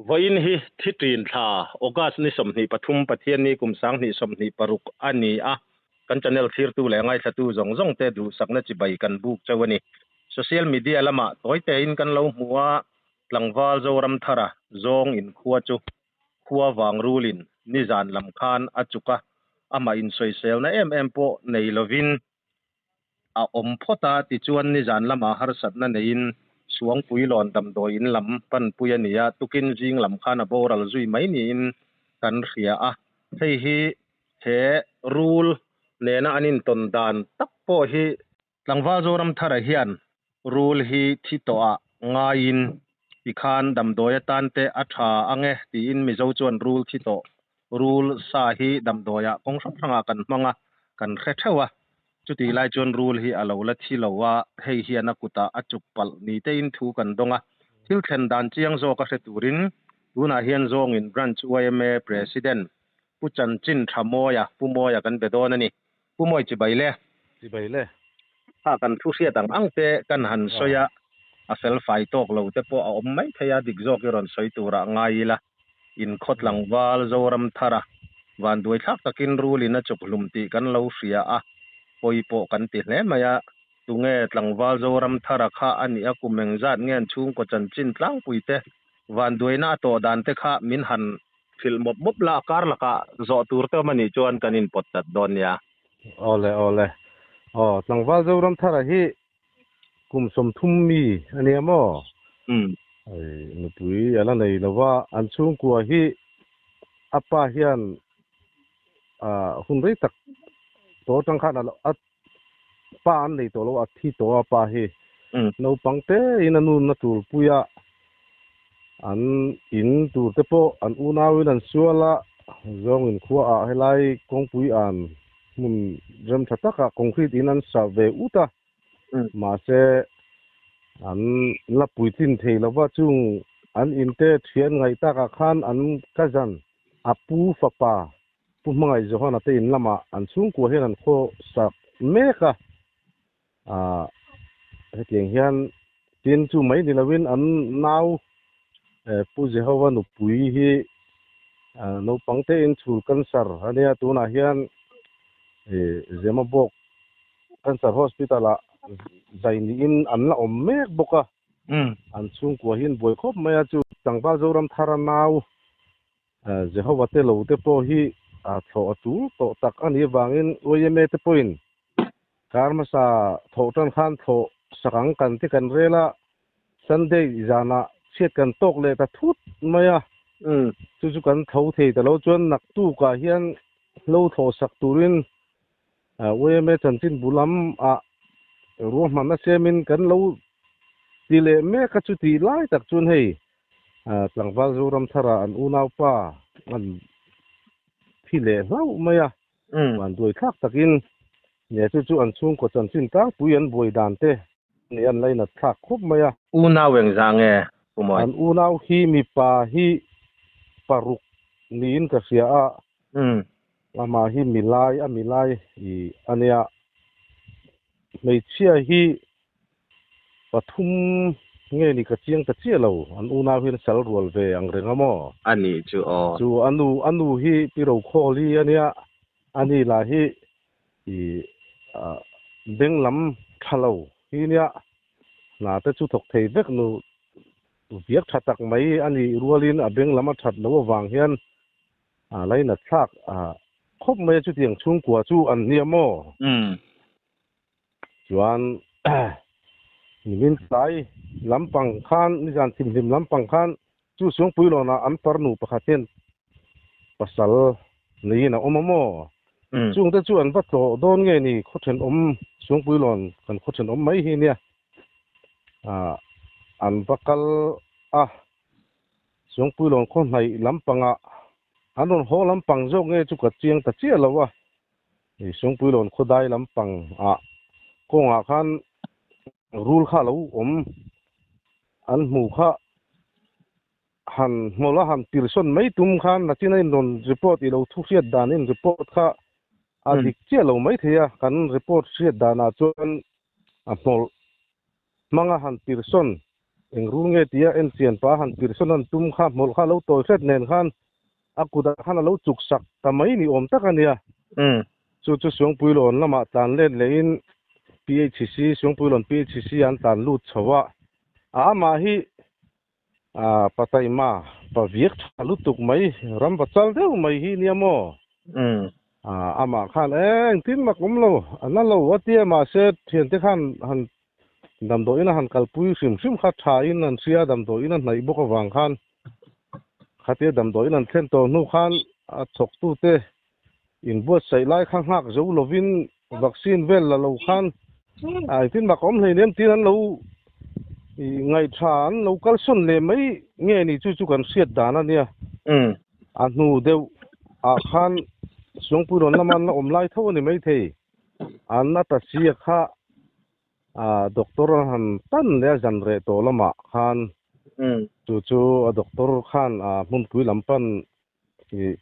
Vawiin hi thi ṭin thla, August ni 23 Pathianni kum 2026 a ni a, kan channel thlirtu leh ngaithlatu zawng zawng te duhsakna chibai kan buk chauh a ni. Social media lamah tawi tein kan lo hmu a, tlangval Zoramthara zawng inkhua chu khua vang rulin nizan lam khan a chuk a, amah insawiselna em em pawh nei lovin a awm phawt a, tichuan nizan lamah harsatna neiin Suangpuilawn damdawi in lam panpui a ni a, tukin zing lam khan a boral zui mai niin kan hria a. Hei hi he rul nena an intawn dan tak pawh hi Tlangval Zoramthara hian rul hi thi tawhah ngaiin tikhan damdawi atan te a tha ang e tiin Mizo chuan rul thi tawh rul sa hi damdawiah kawng hrang hrangah kan hmang a, kan hre theuh a. Chutih lai chuan rul hi a lo la thi lo a, hei hian a kutah a chuk palh ni tein thu kan dawng a. Thil thlen dan chiang zawk a hre turin tunah hian zawngin Branch yma President Pu Chanchin Thamawia, Pu Mawia kan be dawn a ni. Pu Mawi chibai le. Chibai le. Kha kan thu hriat ang ang te kan han sawi a, a fel fai tawk lo te pawh a awm mai thei a, dik zawk i rawn sawi turah ngai ila. Inkhawt tlangval Zoramthara vanduai thlak takin rulin a chuk hlum tih kan lo hria a, pawi pawh kan ti hle mai a. Tunge tlangval Zoramthara kha a nih a kum engzat nge an chhungkaw chanchin tlangpui te vanduaina a tawh dan te kha min han hrilh mawp mawp la, a kar lakah zawh tur te awm a nih chuan kan inpawt chat dawn nia. Awle awle. Aw, tlangval Zoramthara hi kum 30 mi a nia maw? Umm. Hei, nupui a la nei lo va, an chhungkua hi a pa hian hun rei tak tawh atang khan a pa an nei tawh lo, a thi tawh a pa hi. Naupang te in a nun a tul pui a, an in tur te pawh an unau in an sual a, zawng in khua ah helai kawngpui an hmun rem tha tak ah concrete in an sa ve ut a, mahse an la puitlin thei lo va, chung an in te thian ngaih tak ah khan an cousin a pu fapa Pu Hmangaih Johana te in lamah an chhungkua hian an khaw sak mek a, ah hetiang hian tin chu mai ni loin an nau Pu Jehova nupui hi naupang te in chhul cancer a nia, tunah hian Zemabawk Cancer Hospital ah zai niin an la awm mek bawk a, an chhungkua hi an buai khawp mai a, chu tlangval Zoramthara nau Jehova te lo te pawh hi thlawh a tul tawh tak a nih avangin yma te pawhin kar hmasa thawh tan khan thlawh sak ang kan ti kan rel a, Sunday zanah chhiat kan tawk leh ta thut mai a, chu chu kan tho thei ta lo chuan naktukah hian hlo thlawh sak turin yma chanchin bu lamah ruahmanna siamin kan lo ti leh mek a, chuti lai tak chuan hei Tlangval Zoramthara an unaupa an thi leh hlauh mai a, vanduai thlak takin nge chu chu an chhungkaw chanchin tlangpui an buai dan te nih an lainat thlak khawp mai a. Unau engzah nge Pu Mawi? An unau hi mipa hi paruk niin ka hria a, amah hi milai a milai i a nia, hmeichhia hi Pathum nge ni ka chiang ta chiah lo, an unau hian sal rual ve ang reng a maw? A nih chu aw. Chu a nu, a nu hi Pi Rokhawli a nia, a ni lah hi i beng lam tha lo hi nia, hna te chu thawk thei vek nu viak tha tak mai a nih rualin a beng lam a that loh avang hian a lainat thlak khawp mai a, chutiang chhungkua chu an nia maw? Chuan nimin tlai lampang khan, nizan thimhlim lampang khan chu Suangpuilawnah an farnu pakhat hian pasal neiin a awm a maw? Chungte chu an va tlawh dawn nge ni khaw thenawm Suangpuilawn kan khaw thenawm mai hi nia an va kal a, Suangpuilawn khaw hnaih lampangah an rawn haw lampang zawk nge chu ka chiang ta chiah lo a. Hei Sungpuilawn khawdai lampang ah kawngah khan rul kha a lo awm an hmu kha han hmawlh a han tirsawn mai tum khan nachin a inrawn report i lo thu hriat dan in report kha a dik chiah lo mai thei a kan report hriat danah chuan a hmawlh hmanga han tirsawn. Eng rul nge tia en chian pa han pirsawn an tum kha hmawlh kha a lo tawi hret nen khan a kutah khan a lo chuk sak ta mai ni awm tak a nia. Chu chu Suangpuilawn lamah tlan let lehin PHC, Suangpuilawn PHC an tlan lut chho a, a amah hi Pataima pa viak tha lutuk mai, ram va chal deuh mai hi nia maw? Amah khan engtin mak awm lo, a na lo a tia mahse thiante khan han damdawiin a han kalpui hrim hrim kha tha in an hria, damdawiin a hnaih bawk avang khan khatia damdawiin an thlen tawh hnu khan a thawktute inbuatsaih lai kha nghak zo lovin vaccine vel la lo khan engtin mak awm hleinem tiin an lo ngaihṭha an lo kalsawn leh mai nge ni chu chu kan hriat dan a nia. A hnu deuh ah khan Suangpui rawn lama an la awm lai tho a ni maithei. An a ta sia kha doctor a han tan leh a zan reh tawh lamah khan chu chu a doctor khan hmunpui lam pan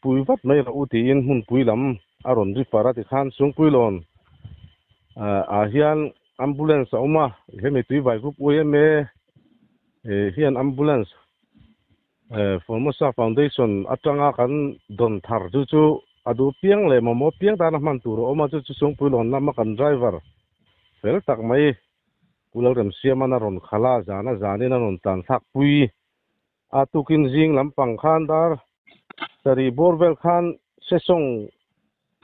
pui vat mai rawh u tiin hmunpui lam a rawn refer a tikhan Sungpuilawn ah hian ambulance a awm a, hemi Tuivai Group yma hian ambulance Formosa Foundation atanga kan dawn thar chu chu a duh piang leh mamawh piang tana hman tur a awm a, chu chu Sungpuilawn lama kan driver fel tak mai Pu Lalremsiaman a rawn khalh a, zana zanin a rawn tlan thlak pui a, tukin zing lampang khan dar sarih bawr vel khan sesawng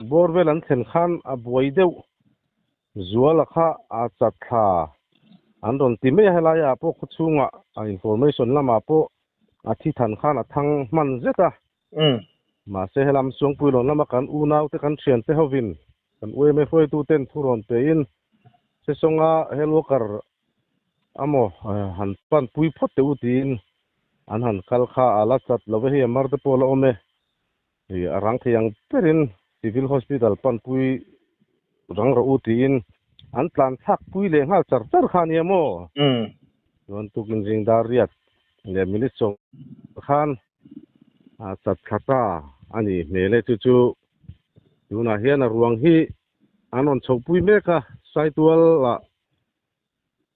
bawr vel an thlen khan a buai deuh Zuala kha a chat thla an rawn ti mai a, helaiah pawh khawchhungah a information lamah pawh a thi than khan a thang hman zet a. Mahse helam Suangpuilawn lama kan unaute kan thiante hovin kan UMA hruaituten thu rawn pein Sesawnga health worker amaw han pan pui phawt teh u tiin an han kal kha a la chat lo ve, hei a mar te pawh a la awm e. Hei a rang thei ang berin Civil Hospital panpui rang rawh u tiin an tlan thlak pui leh nghal char char kha ania maw? Chuan tukin zing dar riat leh minute sawm khan a chat thla ta a ni hmel e. Chu chu tunah hian a ruang hi an rawn chhoh pui mek a, Saitual ah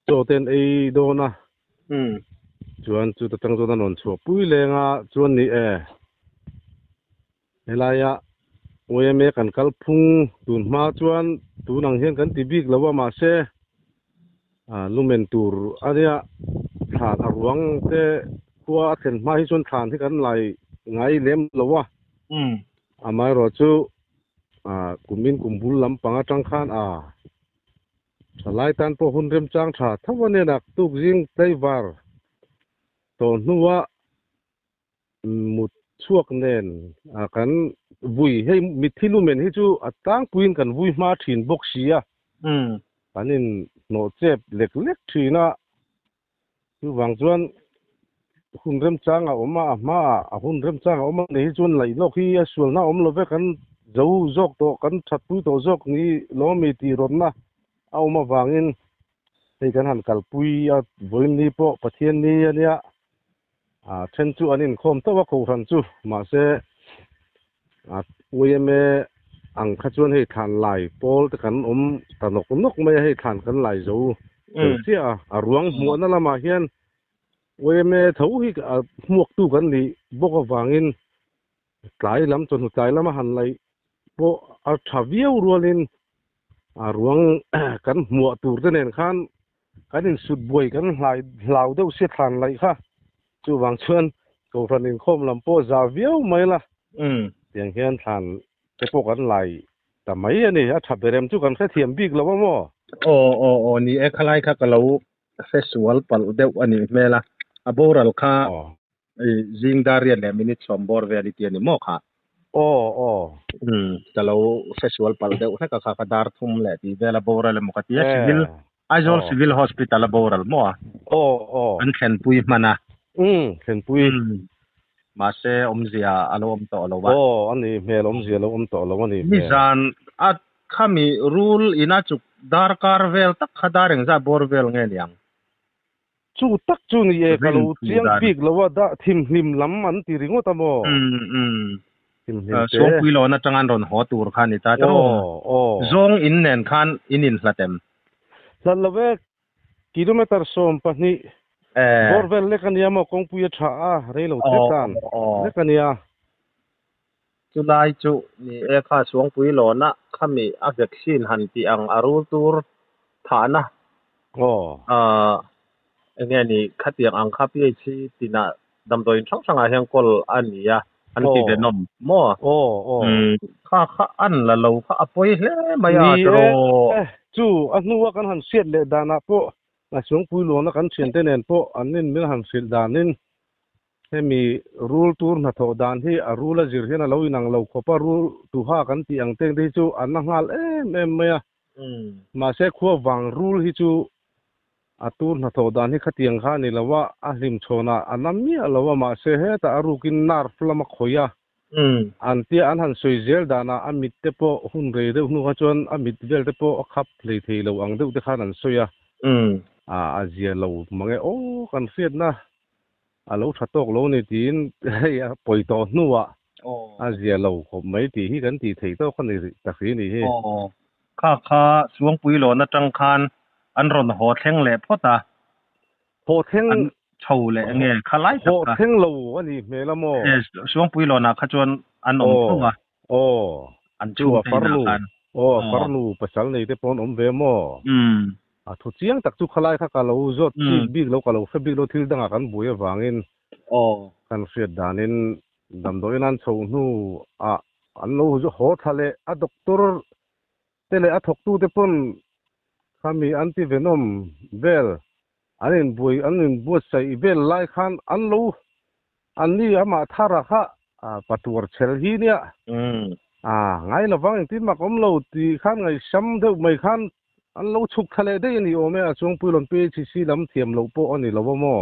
chaw te an ei dawn a, chuan chuta tang chuan a rawn chhuah pui leng a, chuan ni e, helaia yma kan kal phung tun hma chuan tun ang hian kan ti bik lo a, mahse lumen tur a nia thlan a ruang te khua a thlen hma hi chuan thlan hi kan lai ngai lem lo a, amaherawhchu kumin kum bul lampang atang khan a. Thalai tan pawh hun remchang tha tho a nen tuk zing tlaivar tawh hnua mut chhuak nen kan vui hei mitthi lumen hi chu a tlangpuiin kan vui hma thin bawk si a, kan in hnawh chep lek lek thin a, chuvang chuan hun remchang a awm a, a hmaah a hun remchang a awm a ni hi chuan laih lawk hi a sualna awm lo ve kan zo zawk tawh kan thatpui tawh zawk ni lawmi tih rawtna a awm avangin hei kan han kalpui a, vawiin ni pawh Pathian ni a nia, a then chu an inkhawm tauh a kohhran chu mahse yma ang kha chuan hei thlan lai pawl te kan awm ta nawk nawk mai a, hei thlan kan lai zo fel chiah a, a ruang hmuahna lamah hian yma tho hi a hmuaktu kan nih bawk avangin tlai lam chawhnu tlai lama han laih pawh a tha viau rualin a ruang kan hmuah tur te nen khan kan insut buai kan hlai hlau deuh sia thlan laih kha chuvang chuan kohhran inkhawm lam pawh za viau mai la tiang hian thlan te pawh kan lai ta mai a ni a tha berem chu kan hrethiam bik lo a maw? Aw aw aw ni e khalai kha ka lo hre sual palh deuh a nih hmel a a boral kha Zing dar riat leh minute sawm bawr vel i ti a ni maw kha? Aw, aw. Umm, ka lo hre sual palh deuh hlek a kha, ka dar thum leh tih vel a boral emaw ka ti a, Civil, Aizawl Civil Hospital a boral maw a? Aw, aw. An thlenpui hman a. Umm, thlenpui. Umm, mahse awmzia a lo awm tawh lo a. Aw, a ni hmel, awmzia a lo awm tawh lo a ni hmel. Nizan a khami rul ina chuk darkar vel tak kha dar engzah bawr vel nge niang? Chu tak chu ni e, ka lo chiang bik lo a, dah thimhlim lam an ti ringawt a maw? Umm umm. Thimhlim te. Suangpui lawn atang an rawn haw tur kha ni ta tawh. Aw aw. Zawng in nen khan in inhlat em? Hlat lo e, kilometer 12. Bawr vel lek ania maw kawngpui a tha a, rei lo te tlan lek ania. Chulai chu ni e kha Suangpui lawna khami a vaccine han tih ang a rul tur thahna enge ni khatiang ang kha PHC tinah damdawiin hrang hrangah hian kawl a ni a, an ti venom maw? Kha kha an la lo kha a pawi hle mai a tiraw? Ni e, chu a hnua kan han hriat leh danah pawh a Suangpui lawna kan thiante nen pawh an in min han hrilh danin Hemi rul tur hnathawh dan hi a rul a zir hian a lo inang lo khawp a, rul tuha kan tih ang teng te hi chu a na nghal em em mai a. Mahse khua vang rul hi chu a tur hnathawh dan hi khatiang kha a ni lo a, a hlimchhawnah a na miah lo a, mahse hetah a rukin nerve lam a khawih a, an tia an han sawi zel danah a mit te pawh hun rei deuh hnu kha chuan a mit vel te pawh a khap hlei thei lo ang deuh te khan an sawi a, a zia lo mang e aw kan hriatna A lo tha tawk lo ni tiin hei a pawi tawh hnuah a zia lo khawp mai tih hi kan tih theih tawk a ni rih tak hi ni hi. Aw, kha kha Suangpui lawn atang khan an rawn haw thleng leh phawt a. Haw thleng. An chho leh nge kha lai tak kha. Haw thleng lo a nih hmel a maw? E, Suangpui lawnah kha chuan an awm tho a. Aw, An chhung te inah khan. Aw, farnu pasal nei te pawh an awm ve maw? A thu chiang tak chu khalai kha ka lo zawt chik bik lo, ka lo hre bik lo thil dangah kan buai avangin kan hriat danin damdawiin an chho hnu ah an lo haw thla leh a doctor te leh a thawktu te pawn khami anti-venom vel an inbuai an inbuatsaih vel lai khan an lo an ni amah thara kha patuar chhel hi nia a ngai lovang engtin mak awm lo tih khan ngaihsam deuh mai khan an lo chhuk thla leh daih a ni awm e a Chungpui lawn PHC lam thiam loh pawh a ni lo a maw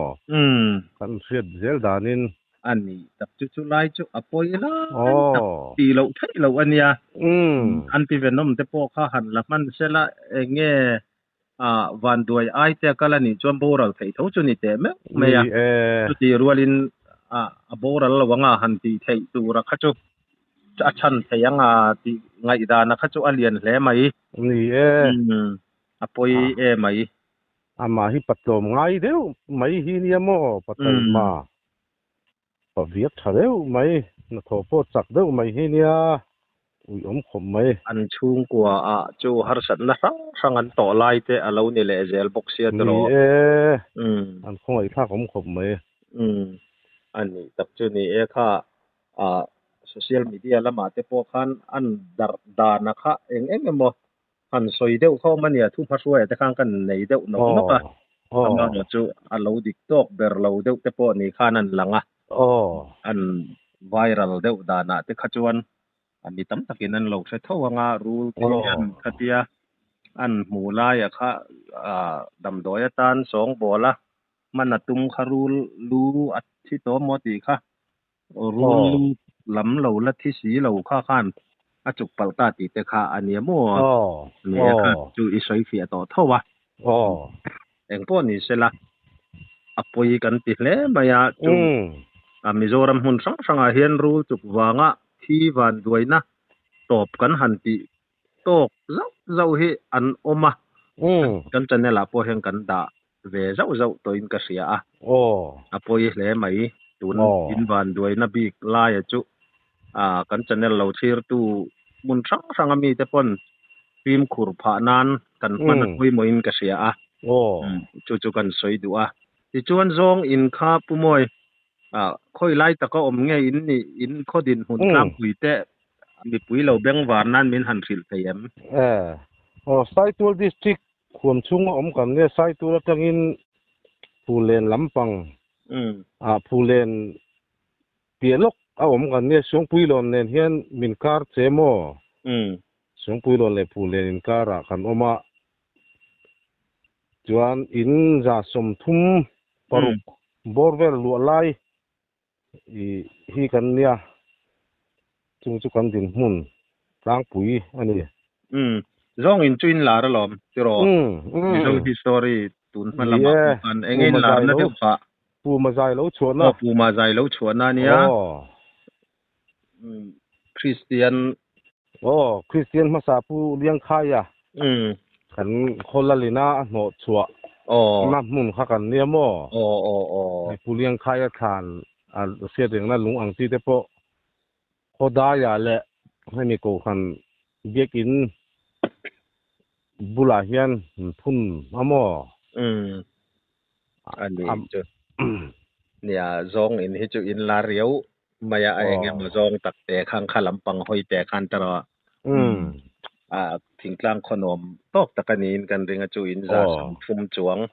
kan hriat zel danin. A ni tak chu chu lai chu a pawi lai tak tih loh theih loh a nia anti-venom te pawh kha han la hman sela eng nge A vanduai ai te a kal a nih chuan boral theih tho chu ni teh meuh mai a. Chutih rualin a boral lo anga han tih theih tura kha chu a chhan theih anga tih ngaihdana kha chu a lian hle mai. Ni e. A pawi e mai. Amah hi patlawm ngai deuh mai hi nia maw Pataima. Pa viak tha deuh mai, hnathawh pawh chak deuh mai hi nia ui awm khawp mai. An chhungkua ah chu harsatna hrang hrang an tawh lai te a lo ni leh zel bawk sia tiraw? Ni e, an khawngaihthlak awm khawp mai. Umm, a nih tak chu ni e kha ah social media lamah te pawh khan an darh dana kha eng eng emaw han sawi deuh khawm a nia, thu hmahruaia te khan kan nei deuh nawk nawk a, amaherawh chu a lo dik tawk ber lo deuh te pawh ni khan an lang a, an viral deuh danah te kha chuan mi tam takin an lo hre tho anga rul te hian khatia an hmuh laia kha damdawi atan sawngbawl a hman a tum kha rul lu a thi tawh maw tih kha Rul lu lam lo la thi si lo kha khan a chuk palh ta tih te kha a nia maw? Ni e kha chu i sawi fiah tawh tho a. Eng pawh ni se la, a pawi kan ti hle mai a, chu Mizoram hmun hrang hrangah hian rul chuk vanga thi van duaina tawp kan han tih tawk zauh zauh hi an awm a, kan channel ah pawh hian kan dah ve zauh zauh tawhin ka hria a, a pawi hle mai, tun in van duaina bik laia chu kan channel lo thlirtu hmun hrang hrang a mite pawn fimkhur phah nan kan hman a pawimawhin ka hria a, chu chu kan sawi duh a, tichuan zawng in kha Pu Mawi khawi lai taka awm nge in nih in khaw dinhmun tlangpui te Mipui lo bengvar nan min han hrilh thei em? E. Aw, Saitual District khuam chhunga awm kan nia, Saitual atangin Phulen lampang ah Phulen piah lawk a awm kan nia, Suangpuilawn nen hian min kar che maw? Suangpuilawn leh Phulen inkarah kan awm a, chuan in 136 bawr vel luah lai I hi kan nia, chung chu kan dinhmun tlangpui a ni. Umm, zawng in chu in lar alawm, tiraw? Mizo history tun hma lamah pawh khan eng in larna deuh phah. Puma zai lo chhuahna. Aw, Puma zai lo chhuahna a nia. Umm, Kristian. Aw, Kristian hmasa Pu Liangkhaia kan khaw lalina a hnawh chhuah. Aw. Na hmun kha kan nia maw? Aw aw aw. Hei Pu Liangkhaia thlan a hriat rengna lung ang chi te pawh Khawdaiah leh hemi Kohhran biakin bulah hian an phun a maw? Umm. A ni chu. Nia, zawng in hi chu in la riau mai a, a eng emaw zawng tak te khan kha lampang hawi te khan ta rawh. Umm. A thingtlang khawnawm tawk tak a niin kan ring a chu in za 30 chuang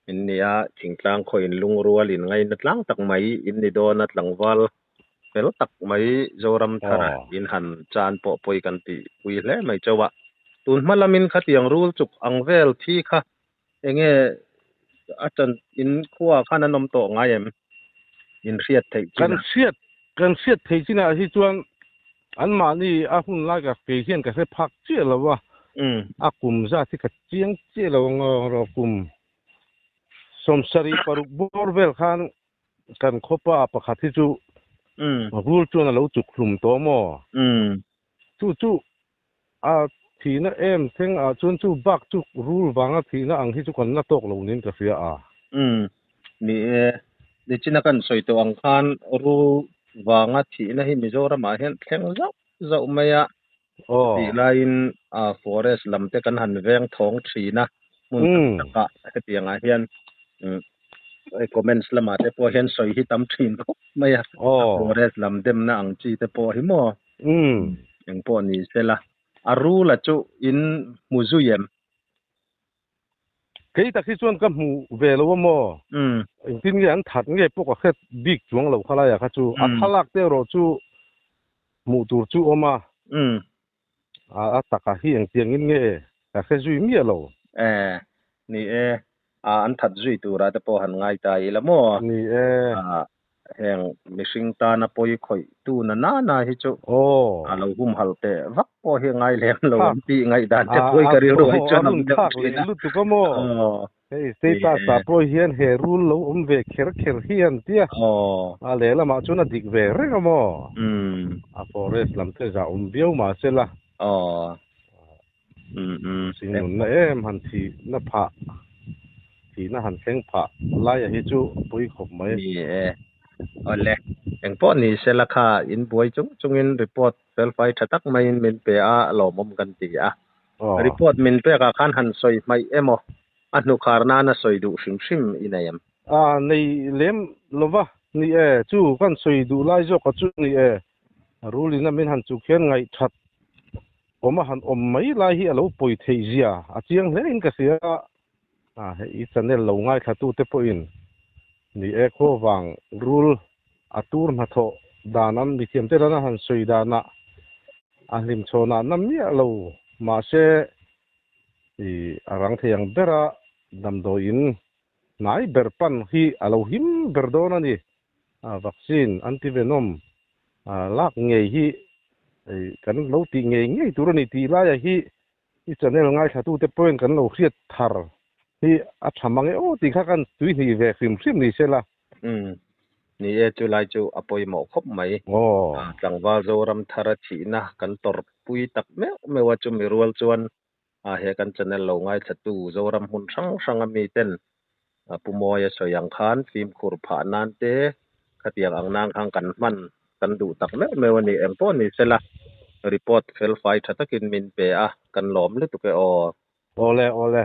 in ni a, thingtlang khaw in lungrual in ngaina tlang tak mai in ni dawn a, tlangval fel tak mai Zoram thara in han chan pawh pawi kan tih pui hle mai chauh a. Tun hma lamin khatiang rul chuk ang vel thi kha enge a chan in khua khan an awm tawh ngai em? In hriat theih chin a. Kan hriat kan hriat theih chinah hi chuan anmahni a hun lai ka kei hian ka hre phak chiah lo a, a kum zat hi ka chiang chiah lo ang rawh kum 76 bawr vel khan kan khawpa pakhat hi chu rul chuan a lo chuk hlum tawh maw? Chu chu a thihna em thleng ah chuan chu bak chu rul vanga thihna ang hi chu kan la tawk lo niin ka hria a. Umm. Ni e, nichina kan sawi tawh ang khan rul vanga thihna hi Mizoram ah hian thleng zauh zauh mai a. Chutih laiin forest lam te kan han veng thawng thin a, hmun tam takah hetiang ah hian comments lamah te pawh hian sawi hi tam thin khawp mai a. Forest lam demna ang chi te pawh hi maw? Eng pawh ni sela, a rula chu in hmu zui em? Kei tak hi chuan ka hmu ve lo a maw? Engtin nge an that nge pawh ka hre bik chuang lo khalai ah kha chu. A thlalak te erawh chu hmuh tur chu awm a. A taka hi engtiangin nge ka hre zui miah lo. E, ni e. An that zui turah te pawh han ngai ta ila maw? Ni e. Heng mihring tana pawi khawih tu na nana hi chu a lo humhalh teh vak pawh hi ngai lem lo an tih ngaihdan te pawh hi ka rilru ah chuan a awm deuh thin a. Lutuk a maw? Hei status ah pawh hian he rul lo awm ve kher kher hi an tia. A lehlamah chuan a dik ve reng a maw? A forest lam te zah awm viau mahse la. Singnunna em han thihna phah, thihna han thleng phah laia hi chu a pui khawp mai. Ni e. Awle, engpawh ni sela kha in buai chung chungin report felfai tha tak maiin min pe a, lawmawm kan ti a. Report min pekah khan han sawi hmaih emaw, a hnukhar nana sawi duh hrim hrim i nei em? A nei lem lova, ni e, chu kan sawi duh lai zawka chu ni e. Rulin a min han chuk hian ngaihthat awm a han awm mai lai hi a lo pawi theih zia a chiang hle in ka hria a, hei i channel lo ngaithla tu te pawhin ni e khaw vang rul a tur hnathawh dan an mithiam te lana han sawi danah a hlimchhawnah na miah lo mahse i a rang thei ang bera damdawiin hnai ber pan hi a lo him ber dawn a ni. Vaccine antivenom lak ngei hi kan lo tih ngei ngei tur a ni tih laia hi i channel ngaithlatute pawhin kan lo hriat thar hi a tha mang e aw tih kha kan tuihnih ve hrim hrim ni sela. Umm ni e chulai chu a pawimawh khawp mai. Tlangval Zoram thara thihna kan tawrhpui tak meuh meuh a chumi rual chuan A he kan channel lo ngaithlatu Zoram hmun hrang hranga miten Pu Mawia sawi ang khan fimkhur phah nan te khatiang ang nan khan kan hman kan duh tak meuh meuh a ni. Eng pawh ni sela report felfai tha takin min pe a, kan lawm lutuk e aw. Awle awle.